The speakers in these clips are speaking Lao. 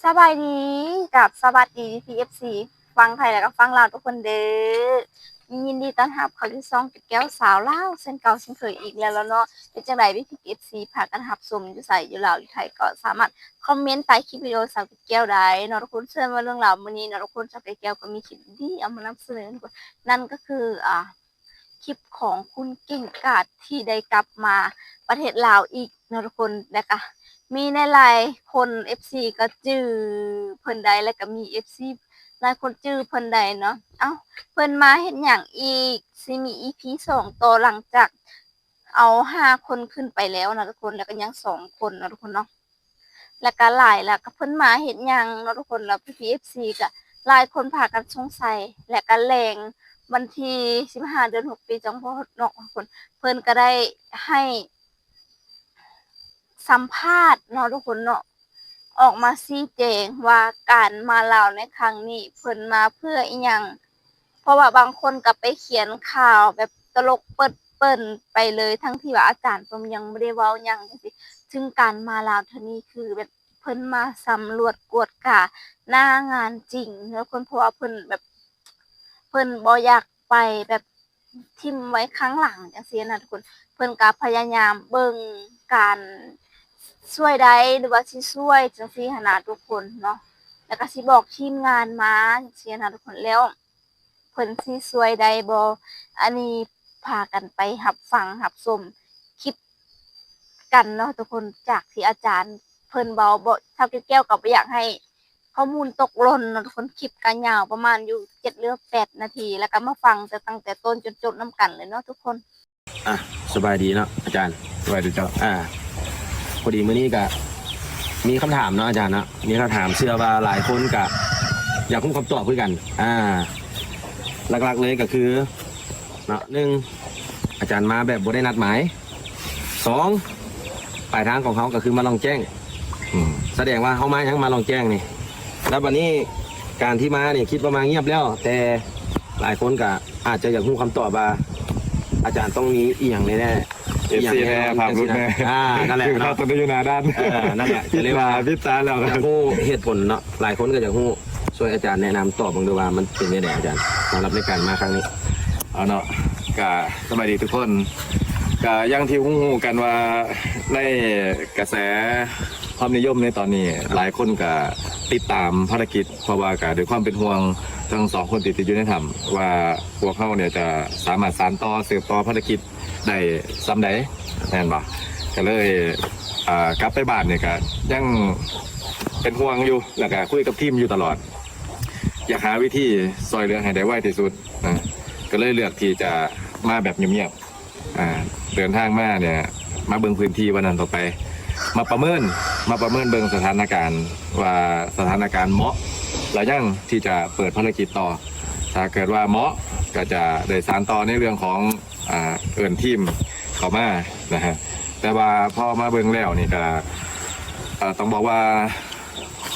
ສະບາຍດີ ກັບສະຫວັດດີພີ່ໆ ເອັຟຊີ ຝັ່ງໄທ ແລະກໍຝັ່ງລາວທຸກຄົນເດີ້. ຍິນດີຕ້ອນຮັບເຂົ້າສູ່ຊ່ອງແກ້ວສາວລາວ ເຊັ່ນເກົ່າເຊັ່ນເຄີຍອີກແລ້ວເນາະ. ເປັນຈັ່ງໃດພີ່ໆ ເອັຟຊີ ພາກັນຮັບຊົມຢູ່ໃສ ຢູ່ລາວ ຢູ່ໄທ ກໍສາມາດຄອມເມັນໃຕ້ຄລິບວິດີໂອສາວແກ້ວໄດ້ເນາະທຸກຄົນ. ສ່ວນວ່າເລື່ອງລາວມື້ນີ້ເນາະທຸກຄົນ ສາວແກ້ວກໍມີຄລິບດີເອົາມານຳສະເໜີທຸກຄົນ ນັ້ນກໍຄື ອ່າ ຄລິບຂອງຄຸນເກັ່ງກາດທີ່ໄດ້ກັບມາປະເທດລາວອີກເນາະທຸກຄົນ. ແລ້ວກະມີຫຼາຍໆຄົນ ເອັຟຊີ ກໍຈື່ເພິ່ນໄດ້ ແລ້ວກະມີ ເອັຟຊີ ຫຼາຍຄົນຈື່ເພິ່ນໄດ້ເນາະ. ເອົ້າ ເພິ່ນມາເຮັດຫຍັງອີກ? ຊິມີ ອີພີ ສອງ ຕໍ່ຫຼັງຈາກເອົາຫ້າຄົນຂຶ້ນໄປແລ້ວນະທຸກຄົນ ແລ້ວກໍຍັງສອງຄົນເນາະທຸກຄົນເນາະ. ແລ້ວກະຫຼາຍ ແລ້ວກະເພິ່ນມາເຮັດຫຍັງເນາະທຸກຄົນ. ແລ້ວພີ່ໆ ເອັຟຊີ ກະຫຼາຍຄົນພາກັນສົງໄສ ແລະກະແລງວັນທີສິບຫ້າ ເດືອນຫົກ ປີສອງພັນ ເນາະທຸກຄົນ ເພິ່ນກະໄດ້ໃຫ້ສຳພາດເນາະທຸກຄົນເນາະ ອອກມາຊີ້ແຈງວ່າການມາລາວໃນຄັ້ງນີ້ ເພິ່ນມາເພື່ອອີ່ຫຍັງ. ເພາະວ່າບາງຄົນກໍໄປຂຽນຂ່າວແບບຕະຫຼົກເປິດເປິ້ນໄປເລີຍ ທັງທີ່ວ່າອາຈານເພິ່ນຍັງບໍ່ໄດ້ເວົ້າຫຍັງຈັ່ງຊີ້. ເຊິ່ງການມາລາວເທື່ອນີ້ຄືແບບເພິ່ນມາສຳຫຼວດກວດກາໜ້າງານຈິງເນາະທຸກຄົນ ເພາະວ່າເພິ່ນແບບ ເພິ່ນບໍ່ຢາກໄປແບບຖິ້ມໄວ້ຂ້າງຫຼັງຈັ່ງຊີ້ນະທຸກຄົນ. ເພິ່ນກໍພະຍາຍາມເບິ່ງການຊ່ວຍໄດ້ ຫຼືວ່າຊິຊ່ວຍຈັ່ງຊີ້ຫັ້ນນະທຸກຄົນເນາະ ແລ້ວກໍຊິບອກທີມງານມາຈັ່ງຊີ້ຫັ້ນນະທຸກຄົນ. ແລ້ວ ເພິ່ນຊິຊ່ວຍໄດ້ບໍ່? ອັນນີ້ພາກັນໄປຮັບຟັງຮັບຊົມຄລິບກັນເນາະທຸກຄົນ ຈາກທີ່ອາຈານເພິ່ນເວົ້າ. ບໍ່ ສາວແກ້ວກໍບໍ່ຢາກໃຫ້ຂໍ້ມູນຕົກຫຼົ່ນເນາະທຸກຄົນ. ຄລິບກໍຍາວປະມານຢູ່ເຈັດຫຼືແປດນາທີ ແລ້ວກໍມາຟັງແຕ່ຕັ້ງແຕ່ຕົ້ນຈົນຈົບນຳກັນເລີຍເນາະທຸກຄົນ. ອ່ະ ສະບາຍດີເນາະອາຈານ. ສະບາຍດີເຈົ້າ. ອ່າ ພໍດີມື້ນີ້ກະມີຄຳຖາມເນາະອາຈານເນາະ ມີຄຳຖາມເຊື່ອວ່າຫຼາຍຄົນກະຢາກຮູ້ຄຳຕອບຄືກັນ. ອ່າ ຫຼັກໆເລີຍກະຄືເນາະ ໜຶ່ງ ອາຈານມາແບບບໍ່ໄດ້ນັດໝາຍ, ສອງ ປາຍທາງຂອງເຮົາກະຄືມາລ່ອງແຈ້ງ. ອືມ ສະແດງວ່າເຮົາມາຫຍັງ? ມາລ່ອງແຈ້ງນີ້. ແລ້ວບັດນີ້ການທີ່ມານີ້ຄິດວ່າມາງຽບແລ້ວ ແຕ່ຫຼາຍຄົນກະ ອາດຈະຢາກຮູ້ຄຳຕອບວ່າອາຈານຕ້ອງມີອີ່ຫຍັງແນ່ໆ ເອັຟຊີແນ່ ພາບຫຼຸດແນ່. ອ່າ ນັ້ນແຫຼະເນາະ ເຮົາຕ້ອງໄດ້ຢູ່ໜ້າດ້ານ. ເອີ ນັ້ນແຫຼະ ກໍເລີຍວ່າ ປິດຕາແລ້ວ ຢາກຮູ້ເຫດຜົນເນາະ. ຫຼາຍຄົນກໍຢາກຮູ້ ຊ່ວຍອາຈານແນະນຳຕອບເບິ່ງເດີ້ວ່າມັນເປັນຈັ່ງໃດອາຈານ ສຳລັບໃນການມາຄັ້ງນີ້. ເອົາເນາະ ກະສະບາຍດີທຸກຄົນ. ກະຢ່າງທີ່ຮູ້ໆກັນວ່າ ໃນກະແສຄວາມນິຍົມໃນຕອນນີ້ ຫຼາຍຄົນກະຕິດຕາມພາລະກິດ ເພາະວ່າກະດ້ວຍຄວາມເປັນຫ່ວງທັງສອງຄົນທີ່ຕິດຢູ່ໃນຖ້ຳ ວ່າພວກເຮົານີ້ຈະສາມາດສານຕໍ່ ສືບຕໍ່ພາລະກິດໄດ້ສ່ຳໃດ ແມ່ນບໍ່? ກະເລີຍ ອ່າ ກັບໄປບ້ານນີ້ກະຍັງເປັນຫ່ວງຢູ່ ແລ້ວກະຄຸຍກັບທີມຢູ່ຕະຫຼອດ ຢາກຫາວິທີຊ່ວຍເຫຼືອໃຫ້ໄດ້ໄວທີ່ສຸດນະ. ກະເລີຍເລືອກທີ່ຈະມາແບບງຽບໆ ອ່າ ເດີນທາງມາເນຍ ມາເບິ່ງພື້ນທີ່ວ່ານັ້ນຕໍ່ໄປ ມາປະເມີນ ມາປະເມີນເບິ່ງສະຖານະການວ່າສະຖານະການເໝາະແລ້ວຍັງທີ່ຈະເປີດພາລະກິດຕໍ່. ຖ້າເກີດວ່າເໝາະກໍຈະໄດ້ສານຕໍ່ໃນເລື່ອງຂອງ ອ່າ ເອີ້ນທີມເຂົ້າມານະຮະ. ແຕ່ວ່າພໍມາເບິ່ງແລ້ວນີ້ກໍ ເອີ ຕ້ອງບອກວ່າ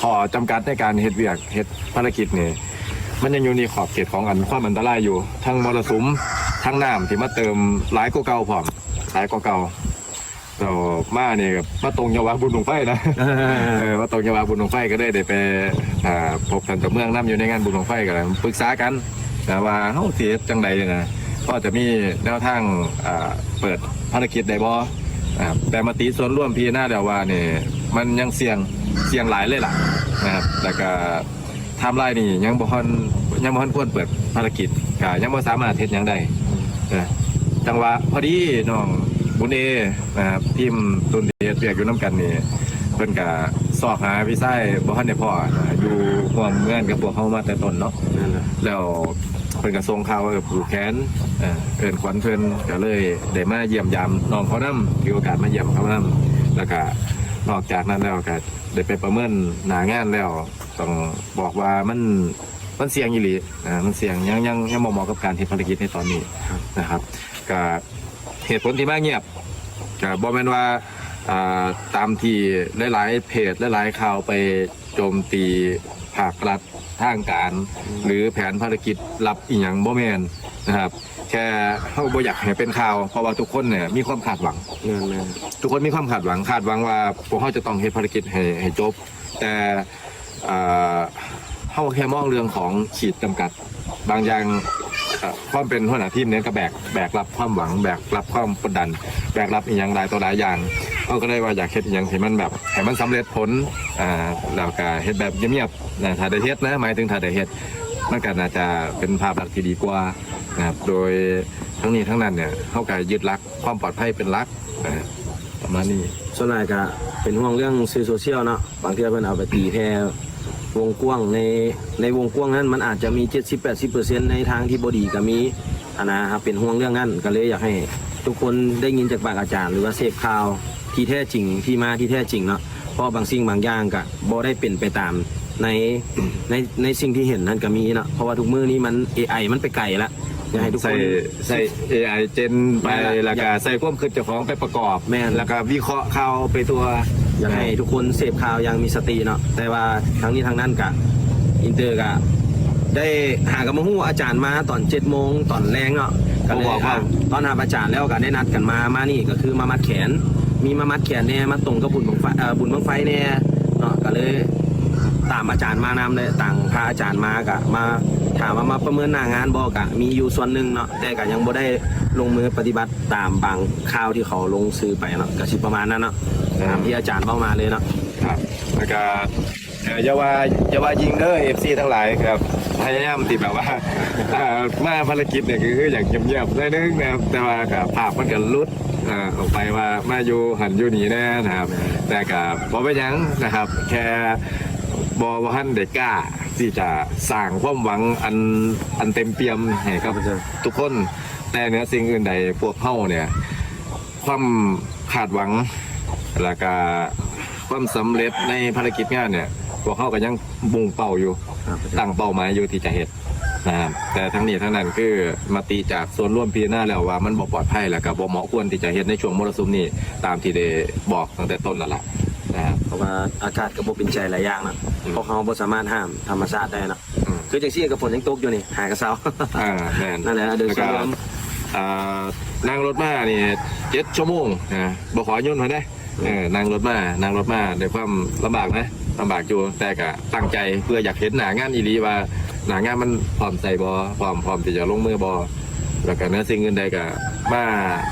ຂໍ້ຈຳກັດໃນການເຮັດວຽກເຮັດພາລະກິດນີ້ ມັນຍັງຢູ່ໃນຂອບເຂດຂອງອັນຄວາມອັນຕະລາຍຢູ່ ທັງມໍລະສຸມ ທັງນ້ຳທີ່ມາເຕີມຫຼາຍກວ່າເກົ່າພ້ອມ ຫຼາຍກວ່າເກົ່າ. ແລ້ວມານີ້ກໍມາຕົງຈັງຫວະບຸນບັ້ງໄຟນະ ເອີ ມາຕົງຈັງຫວະບຸນບັ້ງໄຟ ກໍເລີຍໄດ້ໄປ ອ່າ ພົບທ່ານເຈົ້າເມືອງນຳ ຢູ່ໃນງານບຸນບັ້ງໄຟ ກໍໄດ້ປຶກສາກັນນະວ່າເຮົາຊິເຮັດຈັ່ງໃດນະ ພໍຈະມີແນວທາງ ອ່າ ເປີດພາລະກິດໄດ້ບໍ່? ອ່າ ແຕ່ມະຕິສ່ວນລວມພິຈາລະນາແລ້ວວ່ານີ້ ມັນຍັງສ່ຽງ ສ່ຽງຫຼາຍເລີຍລະນະ ແລ້ວກະ ໄທມ໌ລາຍນີ້ຍັງບໍ່ທັນ ຍັງບໍ່ທັນຄວນເປີດພາລະກິດ ກະຍັງບໍ່ສາມາດເຮັດຫຍັງໄດ້ນະ. ຈັງຫວະພໍດີນ້ອງບຸນເອນະ ທີມຕຸນທີ່ເຮັດວຽກຢູ່ນຳກັນນີ້ ເພິ່ນກະຊອກຫາພີ່ຊາຍບໍ່ທັນໄດ້ພໍ້ນະ ຢູ່ຮ່ວມງານກັບພວກເຮົາມາແຕ່ຕົ້ນເນາະ ແລ້ວ ເພິ່ນກໍສົ່ງຂ່າວໃຫ້ຜູ້ແຂນ ເອີ ເອີ້ນຂວັນເພິ່ນ ກໍເລີຍໄດ້ມາຢ້ຽມຢາມນ້ອງເຂົານຳ ຖືໂອກາດມາຢ້ຽມເຂົານຳ. ແລ້ວກໍນອກຈາກນັ້ນແລ້ວ ກໍໄດ້ໄປປະເມີນໜ້າງານແລ້ວ ຕ້ອງບອກວ່າມັນ ມັນສ່ຽງອີ່ຫຼີ ເອີ ມັນສ່ຽງ ຍັງ ຍັງ ຍັງບໍ່ເໝາະກັບການເຮັດພາລະກິດໃນຕອນນີ້ນະຄັບ. ກໍເຫດຜົນທີ່ມາງຽບ ກໍບໍ່ແມ່ນວ່າ ອ່າ ຕາມທີ່ຫຼາຍໆເພຈ ຫຼາຍໆຂ່າວໄປໂຈມຕີພາກລັດ ທາງການ ອືມ ຫຼືແຜນພາລະກິດລັບອີ່ຫຍັງ ບໍ່ແມ່ນນະຄັບ. ແຄ່ເຮົາບໍ່ຢາກໃຫ້ເປັນຂ່າວ ເພາະວ່າທຸກຄົນເນຍມີຄວາມຄາດຫວັງ ແມ່ນໆ ທຸກຄົນມີຄວາມຄາດຫວັງ ຄາດຫວັງວ່າພວກເຮົາຈະຕ້ອງເຮັດພາລະກິດໃຫ້ ໃຫ້ຈົບ ແຕ່ ອ່າ ເຮົາແຄ່ມອງເລື່ອງຂອງຂີດຈຳກັດບາງຢ່າງ. ເອີ ຄວາມເປັນຫົວໜ້າທີມນີ້ກໍແບກ ແບກຮັບຄວາມຫວັງ ແບກຮັບຄວາມກົດດັນ ແບກຮັບອີ່ຫຍັງຫຼາຍຕໍ່ຫຼາຍຢ່າງ. ເຮົາກໍເລີຍວ່າຢາກເຮັດອີ່ຫຍັງທີ່ມັນແບບໃຫ້ມັນສຳເລັດຜົນ ອ່າ ແລ້ວກໍເຮັດແບບງຽບໆນະ. ຖ້າໄດ້ເຮັດນະ ໝາຍເຖິງຖ້າໄດ້ເຮັດ ມັນກໍໜ້າຈະເປັນພາບລັກທີ່ດີກວ່ານະຄັບ. ໂດຍທັງນີ້ທັງນັ້ນເນຍ ເຮົາກໍຍຶດຫຼັກຄວາມປອດໄພເປັນຫຼັກນະ ປະມານນີ້. ສ່ວນຫຼາຍກໍເປັນຫ່ວງເລື່ອງສື່ໂຊຊຽວເນາະ ບາງເທື່ອເພິ່ນເອົາໄປຕີແຜ່ວົງກວ້າງ ໃນ ໃນວົງກວ້າງນັ້ນ ມັນອາດຈະມີເຈັດສິບແປດສິບເປີເຊັນ ໃນທາງທີ່ບໍ່ດີກໍມີຫັ້ນນະ. ເຮົາເປັນຫ່ວງເລື່ອງນັ້ນ ກໍເລີຍຢາກໃຫ້ທຸກຄົນໄດ້ຍິນຈາກປາກອາຈານ ຫຼືວ່າເສບຂ່າວທີ່ແທ້ຈິງ ທີ່ມາທີ່ແທ້ຈິງເນາະ. ເພາະບາງສິ່ງບາງຢ່າງກະບໍ່ໄດ້ເປັນໄປຕາມໃນ ໃນ ໃນສິ່ງທີ່ເຫັນນັ້ນກະມີເນາະ. ເພາະວ່າທຸກມື້ນີ້ມັນ ເອໄອ ມັນໄປໄກລະ. ຢາກໃຫ້ທຸກຄົນ ໃຊ້ ໃຊ້ ເອໄອ ເຈນໄປ ແມ່ນລະ ແລ້ວກະ ຢາກ ໃສ່ຄວາມຄິດເຈົ້າຂອງໄປປະກອບ ແມ່ນ ແລ້ວກະວິເຄາະຂ່າວໄປທົ່ວ. ຢາກໃຫ້ ນະ ທຸກຄົນເສບຂ່າວຢ່າງມີສະຕິເນາະ. ແຕ່ວ່າທັງນີ້ທັງນັ້ນກະ ອິນເຕີກະໄດ້ຫາກັນມາຮູ້ອາຈານມາຕອນເຈັດໂມງຕອນແລງເນາະ. ກໍເລີຍ ບໍ່ບອກ ອ່າ ເວົ້າ ຕ້ອນຮັບອາຈານແລ້ວກໍໄດ້ນັດກັນມາ ມານີ້ກໍຄືມາມັດແຂນ ມີມາມັດແຂນແດ່ ມາຕົງກັບບຸນບັ້ງໄຟ ເອີ ບຸນບັ້ງໄຟແດ່ເນາະ. ກໍເລີຍຕາມອາຈານມານຳ ແລະ ຕາມພາອາຈານມາ ກໍມາ ຖາມວ່າມາປະເມີນໜ້າງານບໍ່ ກໍມີຢູ່ສ່ວນໜຶ່ງເນາະ ແຕ່ກໍຍັງບໍ່ໄດ້ລົງມືປະຕິບັດຕາມບາງຂ່າວທີ່ເຂົາລົງສື່ໄປເນາະ. ກໍຊິປະມານນັ້ນເນາະ ຕາມທີ່ອາຈານເວົ້າມາເລີຍເນາະ. ຄັບ ແລ້ວກໍ ເອີ ຢ່າວ່າ ຢ່າວ່າຍິ່ງເດີ ເອັຟຊີ ທັງຫຼາຍ ກໍພະຍາຍາມທີ່ແບບວ່າ ເອີ ມາພາລະກິດນີ້ກໍຄືຢາກງຽບໆໜ້ອຍໜຶ່ງນະຄັບ ແຕ່ວ່າກໍພາບມັນກໍຫຼຸດ ເອີ ອອກໄປວ່າມາຢູ່ຫັ້ນຢູ່ນີ້ແດ່ນະຄັບ. ແຕ່ກໍບໍ່ເປັນຫຍັງນະຄັບ ແຄ່ບໍ່ ບໍ່ທັນໄດ້ກ້າທີ່ຈະສ້າງຄວາມຫວັງອັນ ອັນເຕັມປ່ຽມໃຫ້ກັບ ເອີ ທຸກຄົນ. ແຕ່ເໜືອສິ່ງອື່ນໃດ ພວກເຮົາເນຍ ຄວາມຄາດຫວັງ ແລ້ວກະຄວາມສຳເລັດໃນພາລະກິດງານເນຍ ພວກເຮົາກໍຍັງມຸ່ງເປົ້າຢູ່ ຕັ້ງເປົ້າໝາຍຢູ່ທີ່ຈະເຮັດນະຄັບ. ແຕ່ທັງນີ້ທັງນັ້ນ ຄືມະຕິຈາກສ່ວນລວມພິຈາລະນາແລ້ວວ່າມັນບໍ່ປອດໄພ ແລ້ວກໍບໍ່ເໝາະຄວນທີ່ຈະເຮັດໃນຊ່ວງມໍລະສຸມນີ້ ຕາມທີ່ໄດ້ບອກຕັ້ງແຕ່ຕົ້ນນັ້ນລະນະຄັບ. ເພາະວ່າອາກາດກໍບໍ່ເປັນໃຈຫຼາຍຢ່າງເນາະ ອືມ ພວກເຮົາບໍ່ສາມາດຫ້າມທຳມະຊາດໄດ້ເນາະ. ອືມ ຄືຈັ່ງຊີ້ກໍຝົນຍັງຕົກຢູ່ນີ້ ຫາກໍເຊົາ. ອ່າ ແມ່ນ ນັ້ນແຫຼະ ໂດຍສ່ວນລວມ ອ່າ ນັ່ງລົດມານີ້ເຈັດຊົ່ວໂມງນະ ບໍ່ຂໍຍົນເພິ່ນເດ້. ເອີ ນັ່ງລົດມາ ນັ່ງລົດມາດ້ວຍຄວາມລຳບາກນະ ລຳບາກຢູ່ ແຕ່ກະຕັ້ງໃຈເພື່ອຢາກເຫັນໜ້າງານອີ່ຫຼີວ່າ ໜ້າງານມັນພ້ອມໃຊ້ບໍ່ ພ້ອມ ພ້ອມທີ່ຈະລົງມືບໍ່. ແລ້ວກະເໜືອສິ່ງອື່ນໃດກະມາ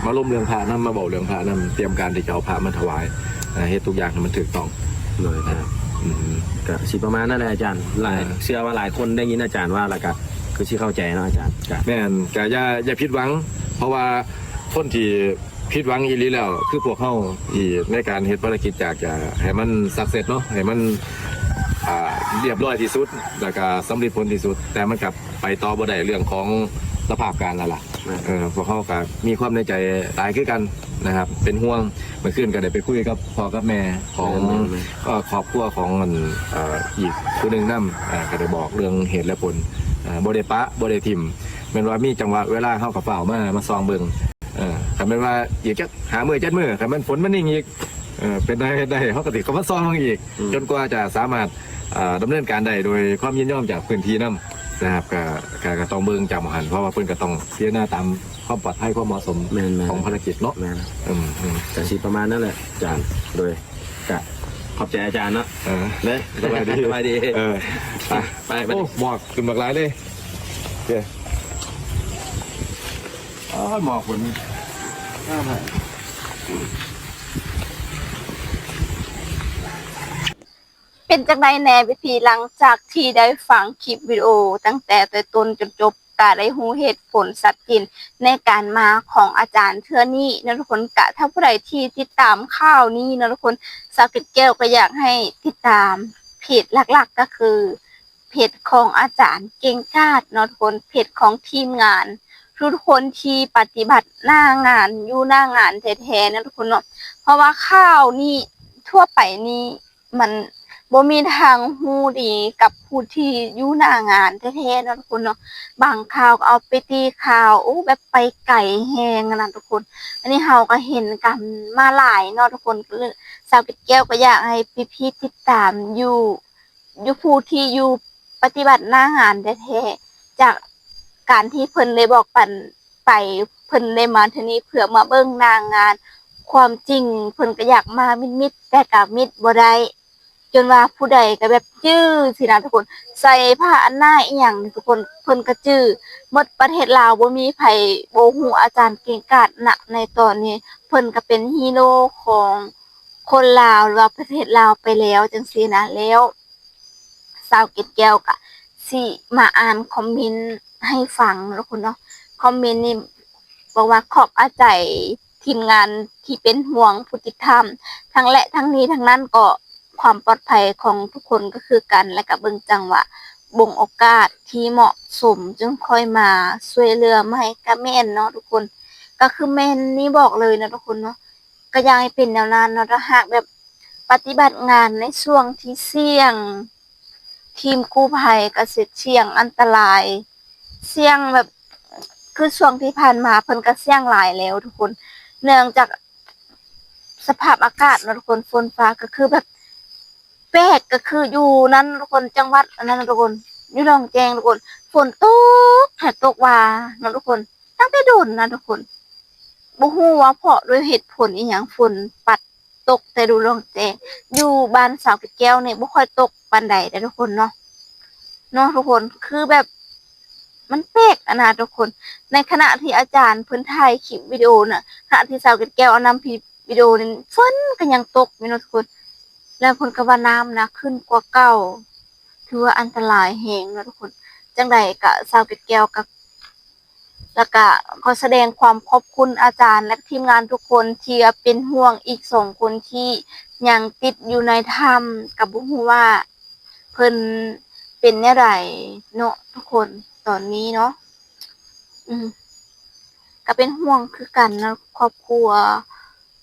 ມາລົມເລື່ອງພະນຳ ມາເວົ້າເລື່ອງພະນຳ ຕຽມການທີ່ຈະເອົາພະມາຖວາຍ ເຮັດທຸກຢ່າງໃຫ້ມັນຖືກຕ້ອງ. ໂດຍ ອືມ ກະຊິປະມານນັ້ນແຫຼະອາຈານ. ຫຼາຍ ເອີ ເຊື່ອວ່າຫຼາຍຄົນໄດ້ຍິນອາຈານວ່າ ແລ້ວກະຄືຊິເຂົ້າໃຈເນາະອາຈານ. ກະ ແມ່ນ ກະຢ່າ ຢ່າຜິດຫວັງ ເພາະວ່າຄົນທີ່ ຜິດຫວັງອີ່ຫຼີແລ້ວ ຄືພວກເຮົາທີ່ໃນການເຮັດພາລະກິດ ຢາກຈະໃຫ້ມັນ success ເນາະ ໃຫ້ມັນ ອ່າ ຮຽບຮ້ອຍທີ່ສຸດ ແລ້ວກະສຳເລັດຜົນທີ່ສຸດ ແຕ່ມັນກະໄປຕໍ່ບໍ່ໄດ້ເລື່ອງຂອງສະພາບການນັ້ນລະ. ແມ່ນ ເອີ ພວກເຮົາກະມີຄວາມໃນໃຈຫຼາຍຄືກັນນະຄັບ ເປັນຫ່ວງ. ເມື່ອຄືນກະໄດ້ໄປຄຸຍກັບພໍ່ກັບແມ່ຂອງ ແມ່ນໆໆ ເອີ ຄອບຄົວຂອງ ອັນ ເອີ ອີກຜູ້ໜຶ່ງນຳ ກະໄດ້ບອກເລື່ອງເຫດແລະຜົນ ບໍ່ໄດ້ປະ ບໍ່ໄດ້ຖິ້ມ. ແມ່ນວ່າມີຈັງຫວະເວລາ ເຮົາກະຟ້າວມາ ມາສ່ອງເບິ່ງ. ເອີ ຄັນແມ່ນວ່າອີກຈັກຫ້າມື້ ເຈັດມື້ ຄັນແມ່ນຝົນມັນນິ່ງອີກ ເອີ ເປັນໄດ້ ເຮັດໄດ້ ເຮົາກໍຊິເຂົ້າມາສ່ອງເບິ່ງອີກ ອືມ ຈົນກວ່າຈະສາມາດ ເອີ ດຳເນີນການໄດ້ໂດຍຄວາມຍິນຍອມຈາກພື້ນທີ່ນຳນະຄັບ. ກະ ກະ ກະຕ້ອງເບິ່ງຈາກໝ່ອງຫັ້ນ ເພາະວ່າເພິ່ນກະຕ້ອງພິຈາລະນາຕາມຄວາມປອດໄພ ຄວາມເໝາະສົມ ແມ່ນໆ ຂອງພາລະກິດເນາະ. ແມ່ນ ອືມ ອືມ ກະຊິປະມານນັ້ນແຫຼະອາຈານ. ໂດຍ ກະຂອບໃຈອາຈານເນາະ. ເອີ ເດີ ສະບາຍດີ ສະບາຍດີ. ເອີ ໄປ ໄປ ໄປ. ໂອ້ ໝອກຂຶ້ນບັກຫຼາຍເດ້. ໂອເຄ ໂອ້ຍ ໝອກເພິ່ນ ເປັນຈັ່ງໃດແດ່ ພີ່ໆ ຫຼັງຈາກທີ່ໄດ້ຟັງຄລິບວິດີໂອຕັ້ງແຕ່ຕົ້ນຈົນຈົບ ກະໄດ້ຮູ້ເຫດຜົນຊັດເຈນໃນການມາຂອງອາຈານເທື່ອນີ້ເນາະທຸກຄົນ. ກະຖ້າຜູ້ໃດທີ່ຕິດຕາມຂ່າວນີ້ເນາະທຸກຄົນ ສາວເກັດແກ້ວກໍຢາກໃຫ້ຕິດຕາມເພຈຫຼັກໆ ກໍຄື ເພຈຂອງອາຈານເກັ່ງກາດເນາະທຸກຄົນ ເພຈຂອງທີມງານ ທຸກໆຄົນທີ່ປະຕິບັດໜ້າງານ ຢູ່ໜ້າງານແທ້ໆເນາະທຸກຄົນເນາະ. ເພາະວ່າຂ່າວນີ້ທົ່ວໄປນີ້ ມັນບໍ່ມີທາງຮູ້ດີກັບຜູ້ທີ່ຢູ່ໜ້າງານແທ້ໆເນາະທຸກຄົນເນາະ. ບາງຂ່າວກໍເອົາໄປຕີຂ່າວ ໂອ້ ແບບໄປໄກແຮງຫັ້ນນະທຸກຄົນ. ອັນນີ້ເຮົາກໍເຫັນກັນມາຫຼາຍເນາະທຸກຄົນ. ສາວເກັດແກ້ວກໍຢາກໃຫ້ພີ່ໆຕິດຕາມຢູ່ ຢູ່ຜູ້ທີ່ຢູ່ປະຕິບັດໜ້າງານແທ້ໆ ຈາກການທີ່ເພິ່ນໄດ້ບອກປັນໄປ ເພິ່ນໄດ້ມາເທື່ອນີ້ເພື່ອມາເບິ່ງໜ້າງານ. ຄວາມຈິງເພິ່ນກໍຢາກມາມິດໆ ແຕ່ກໍມິດບໍ່ໄດ້ ຈົນວ່າຜູ້ໃດກໍແບບຈື່ຊີ້ນະທຸກຄົນ ໃສ່ຜ້າອະນາໄອຫຍັງທຸກຄົນ ເພິ່ນກໍຈື່ໝົດ ປະເທດລາວບໍ່ມີໃຜບໍ່ຮູ້ອາຈານເກັ່ງກາດນະ ໃນຕອນນີ້ເພິ່ນກໍເປັນຮີໂຣຂອງຄົນລາວ ຫຼືວ່າປະເທດລາວໄປແລ້ວຈັ່ງຊີ້ນະ. ແລ້ວ ສາວເກດແກ້ວກະຊິມາອ່ານຄອມເມັນໃຫ້ຟັງເນາະທຸກຄົນເນາະ. ຄອມເມັນນີ້ບອກວ່າຂອບອາໃຈທີມງານທີ່ເປັນຫ່ວງຜູ້ຕິດຕາມ ທັງ ແລະ ທັງນີ້ທັງນັ້ນກໍຄວາມປອດໄພຂອງທຸກຄົນກໍຄືກັນ ແລະ ກະເບິ່ງຈັງຫວະ ບົງໂອກາດທີ່ເໝາະສົມ ຈຶ່ງຄ່ອຍມາຊ່ວຍເຫຼືອໃໝ່ ກະແມ່ນເນາະທຸກຄົນ ກະຄືແມ່ນນີ້ ບອກເລີຍເນາະທຸກຄົນເນາະ. ກໍຢາກໃຫ້ເປັນແນວນັ້ນເນາະ ຖ້າຫາກແບບປະຕິບັດງານໃນຊ່ວງທີ່ສ່ຽງ ທີມກູ້ໄພກໍຊິສ່ຽງອັນຕະລາຍ ສ່ຽງແບບ ຄືຊ່ວງທີ່ຜ່ານມາເພິ່ນກໍສ່ຽງຫຼາຍແລ້ວທຸກຄົນ ເນື່ອງຈາກສະພາບອາກາດເນາະທຸກຄົນ ຝົນຟ້າກໍຄືແບບແປກ ກໍຄືຢູ່ນັ້ນທຸກຄົນ ຈັງຫວັດອັນນັ້ນທຸກຄົນ ຢູ່ດອງແຈງທຸກຄົນ ຝົນຕົກແທ້ຕົກວ່າເນາະທຸກຄົນ ຕັ້ງແຕ່ດົນນະທຸກຄົນ ບໍ່ຮູ້ວ່າເພາະດ້ວຍເຫດຜົນອີ່ຫຍັງ ຝົນປັດຕົກແຕ່ດູດອງແຈງ ຢູ່ບ້ານສາວເກັດແກ້ວນີ້ບໍ່ຄ່ອຍຕົກປານໃດເດ້ທຸກຄົນເນາະ ເນາະທຸກຄົນ ຄືແບບມັນແປກຫັ້ນນະທຸກຄົນ ໃນຂະນະທີ່ອາຈານເພິ່ນຖ່າຍຄລິບວິດີໂອນະ ຂະນະທີ່ສາວເກັດແກ້ວເອົານຳ ວິດີໂອນີ້ຝົນກໍຍັງຕົກຢູ່ເນາະທຸກຄົນ ແລ້ວເພິ່ນກໍວ່ານ້ຳນະຂຶ້ນກວ່າເກົ່າ ຖືວ່າອັນຕະລາຍແຮງເນາະທຸກຄົນ ຈັ່ງໃດກະສາວເກັດແກ້ວກະ ແລ້ວກະຂໍສະແດງຄວາມຂອບຄຸນອາຈານ ແລະ ທີມງານທຸກຄົນທີ່ວ່າເປັນຫ່ວງອີກສອງຄົນທີ່ຍັງຕິດຢູ່ໃນຖ້ຳ ກໍບໍ່ຮູ້ວ່າເພິ່ນເປັນແນວໃດເນາະທຸກຄົນ ຕອນນີ້ເນາະ ອືມ ກໍເປັນຫ່ວງຄືກັນເນາະ ຄອບຄົວ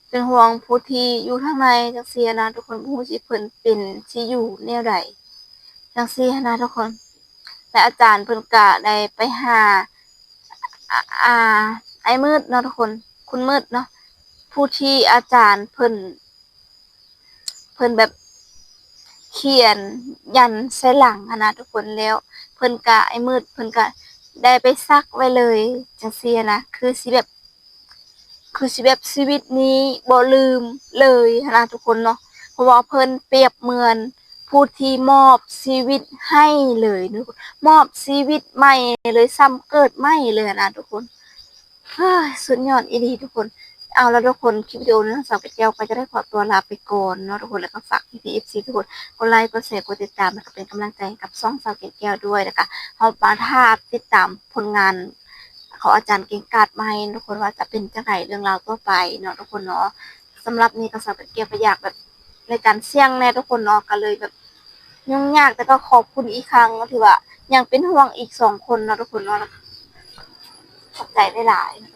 ເປັນຫ່ວງຜູ້ທີ່ຢູ່ທາງໃນຈັ່ງຊີ້ນະທຸກຄົນ ບໍ່ຮູ້ຊິເພິ່ນເປັນຊິຢູ່ແນວໃດ ຈັ່ງຊີ້ຫັ້ນນະທຸກຄົນ ແລະ ອາຈານເພິ່ນກະໄດ້ໄປຫາ ອາ ອາ ອ້າຍມືດເນາະທຸກຄົນ ຄຸນມືດເນາະ ຜູ້ທີ່ອາຈານເພິ່ນ ເພິ່ນແບບຂຽນຢັນໃສ່ຫຼັງຫັ້ນນະທຸກຄົນ ແລ້ວເພິ່ນກະ ອ້າຍມືດເພິ່ນກະໄດ້ໄປສັກໄວ້ເລີຍ ຈັ່ງຊີ້ຫັ້ນນະ ຄືຊິແບບ ຄືຊິແບບຊີວິດນີ້ບໍ່ລືມເລີຍຫັ້ນນະທຸກຄົນເນາະ ເພາະວ່າເພິ່ນປຽບເໝືອນຜູ້ທີ່ມອບຊີວິດໃຫ້ເລີຍ ມອບຊີວິດໃໝ່ເລີຍ ຊ້ຳເກີດໃໝ່ເລີຍຫັ້ນນະທຸກຄົນ ເຮີ້ຍ ສຸດຍອດອີ່ຫຼີທຸກຄົນ ເອົາລະທຸກຄົນ ຄລິບວິດີໂອນີ້ສາວເກັດແກ້ວກໍຈະໄດ້ຂໍຕົວລາໄປກ່ອນເນາະທຸກຄົນ ແລ້ວກໍຝາກພີ່ໆ ເອັຟຊີ ທຸກຄົນ ກົດໄລ ກົດແຊ ກົດຕິດຕາມ ແລ້ວກໍເປັນກຳລັງໃຈໃຫ້ກັບຊ່ອງສາວເກັດແກ້ວດ້ວຍ ແລ້ວກໍເຮົາມາຖ້າຕິດຕາມຜົນງານ ຂອງອາຈານເກັ່ງກາດໃໝ່ທຸກຄົນ ວ່າຈະເປັນຈັ່ງໃດເລື່ອງລາວຕໍ່ໄປເນາະທຸກຄົນເນາະ ສຳລັບນີ້ກໍສາວເກັດແກ້ວກໍຢາກແບບໃນການສ່ຽງແດ່ທຸກຄົນເນາະ ກໍເລີຍແບບຫຍຸ້ງຍາກ ແຕ່ກໍຂອບຄຸນອີກຄັ້ງທີ່ວ່າຍັງເປັນຫ່ວງອີກສອງຄົນເນາະທຸກຄົນເນາະ ຂອບໃຈຫຼາຍໆ.